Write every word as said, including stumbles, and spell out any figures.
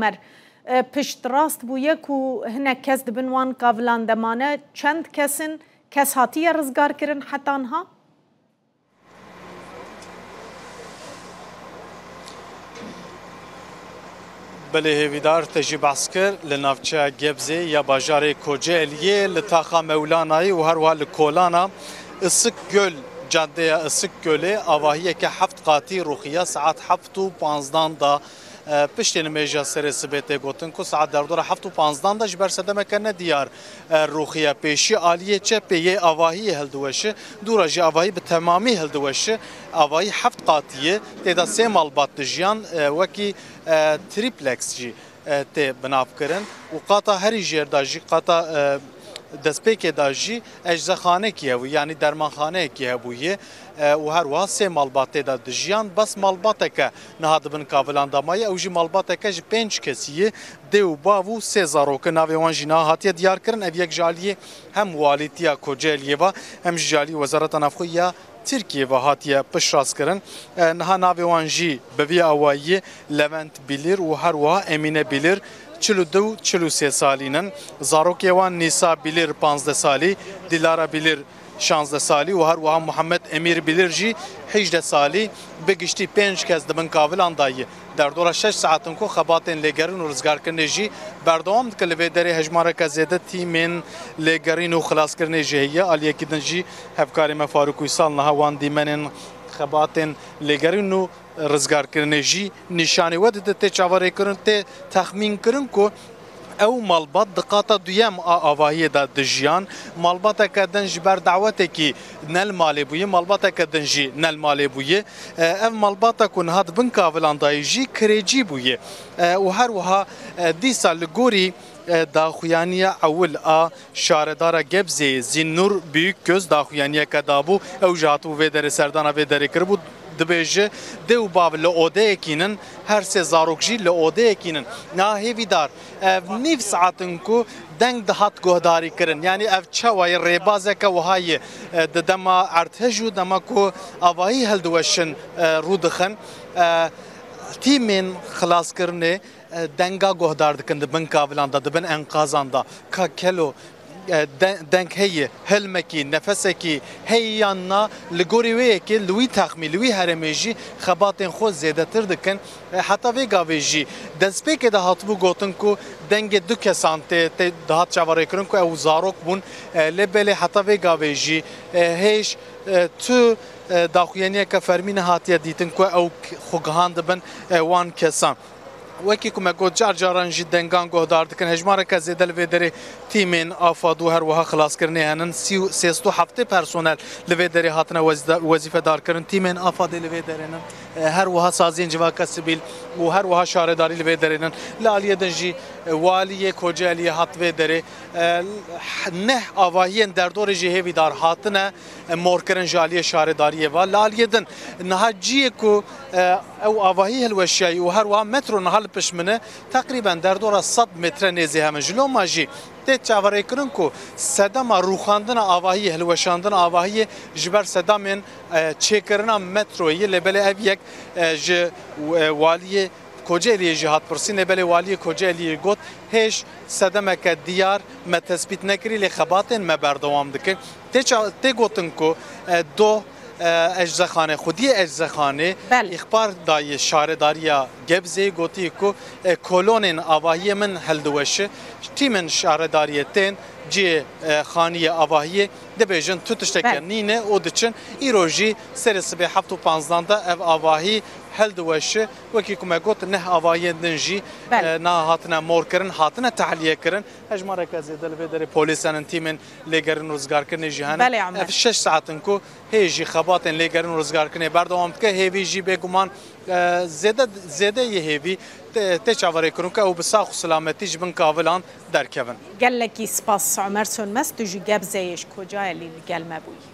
Omer, e, piştrast bûye ku hinek kes di bin wan kavilan de mane. Çend kes in? Kes hatiye rizgarkirin heta niha? Belê hêvîdar, te jî behs kir, li navçeya Gebzê ya bajarê Kocaeliyê li taxa Mewlanayê û her wiha li kolana Isik Göl, caddeya Isik Gölê avahiyeke heft qatî rûxiya saet heft û panzdan da. E, piştî nimêja serê sibê tê gotin ku saet derdora heft û panzdan de ji ber sedemeke nediyar, e, rûxiya. Pêşî aliyê çepê yê avahiyê hildiweşi, dûra jî avahî bi temamî hildiweşi. Avahî heft qatî ye, tê de sê malbat dijiyan, e, wekî, e, triplex jî, e, tê binavkirin û qata herî jêr de jî, qata, e, destpêkê de jî eczexanekî hebû, yanî dermanxaneyekî hebûye, e, û her wiha sê malbat tê de dijiyan. Bes malbateke niha di bin kavilan de maye, ew jî malbateke ji pênc kesî ye, dê û bav û sê zarok in. Navê wan jî niha hatiye diyarkirin. Ev yek ji aliyê hem walîtiya Kocaeliyê ve, hem jî ji alî Wezareta Navxwe ya Tirkiyê ve hatiye piştrastkirin. E, niha navê wan jî bi vî awayî ye, Levent Bilîr û her wiha Emîne Bilîr, çil û du û çil û sê salî nin. Zarokê wan Nîsa Bilîr panzdeh salî, Dilara Bilîr şanzdeh salî û her wiha Muhammed Emîr Bilîr jî hejdeh salî. Bi giştî pênc kes di bin kavilan de ye. Derdora şeş saet in ku xebatên lêgerîn û rizgarkirinê jî berdewam dikin. Li vê derê hejmareke zêde tîmên lêgerîn û xilaskirinê jî heye. Aliyekî din jî hevkarê me Farûk Uysal niha wan dîmenên xebatên lêgerîn û rizgarkirinê jî nîşanî we dide. Tê çaverêkirin, tê texmînkirin ku ew malbat di qata duyem a avahiyê de dijiyan. Malbateke din ji ber dawetekî ne li malê bûye, malbateke din jî ne li malê bûye. E, ev malbata ku niha di bin kavilan de ye jî kirêcî bûye. E, û her wiha, e, dîsa li gorî, e, daxuyaniya ewil a şaredara Gebzê Zînnûr Büyükgöz daxuyaniyeke dabû. Ew jî hatibû vê derê serdana vê derê kiribû. Dibêje, dê û bav li odeyekî nin, her sê zarok jî li odeyekî nin. Niha hêvîdar, ev nîv saet in ku deng dihat guhdarî kirin. Yanî ev çawa ye? Rêbazeke wiha ye, e, di dema erdhej û dema ku avahî hildiweşin, e, rû dixin. E, tîmên xilaskirinê, e, denga guhdar dikin di bin kavilan de, di bin enqazan de. Ka kelo, e, de-, deng heye, hilmekî, nefesekî heye yan na, li gorî wê yekê, li wî texmî, li wî herêmê jî xebatên xwe zêdetir dikin. E, heta vê gavê jî destpêkê de hatibû gotin ku dengê du kesan tê, tê dihat çaverêkirin ku ew zarok bûn. E, lê belê heta vê gavê jî, e, hêj, e, tu, e, daxuyaniyeke fermî nehatiye dîtin ku ew k-, xwe gihandibin, e, wan kesan. Wekî ku me got, car caran jî dengan guhdar dikin. Hejmareke zêde li vê derê tîmên AFAD û her wiha xilaskirinê henin. Sî û, sêst û heftê personel li vê derê hatine wezda-, wezîfedarkirin. Tîmên AFADê li vê derê nin. E, her wiha saziyên civaka sivîl û her wiha şaredarî li vê derê nin. Li aliyê din jî, e, waliyê Kocaeliyê hat vê derê. E, neh avahiyên derdorê jî hêvîdar hatine, e, morkirin ji aliyê şaredariyê ve. Li aliyê din niha ciyê ku, e, ew avahî hilweşiyayî û her wiha metro niha li pişt min e, teqrîben derdora sed metre nêzî hev in. Ji loma jî tê çaverêkirin ku sedema rûxandina avahiyê, hilweşandina avahiyê ji ber sedemên, e, çêkirina metroyê ye. Lê belê ev yek, e, ji, e, waliyê Kocaeliyê jî hat pirsîn, lê belê waliyê Kocaeliyê got, hêj sedemeke diyar me tespît nekirî, lê xebatên me berdewam dikin. Tê ça-, tê gotin ku, e, doh, e, eczexane, xwediyê eczexanê Belê. îxbar daye şaredariya Gebzeyê, gotiye ku, e, kolonên avahiyê min hildiweşi, tîmên şaredariyê tên cihê, e, xaniyê avahiyê, dibêjin tu tişteke Belê. nîne û diçin. Îro jî serê sibê heft û panzdan de ev avahî hildiweşi. Wekî ku me got, neh avahiyên din jî, Belê. e, niha hatine morkirin, hatine tehliyekirin. Hejmareke zêde li vê derê polîs henin, tîmên lêgerîn û rizgarkirinê jî henin. Belê, Omer. Ev şeş saet in ku hê jî xebatên lêgerîn û rizgarkirinê berdewam dike. Hêvî jî bêguman, e, zêde, zêde yê hêvî tê, tê çaverêkirin ku ew bi sax û silametî ji bin kavilan derkevin. Gelekî spas Omer Sönmez, tu ji Gebzeyê ji Kocaelî li gel me bûyî.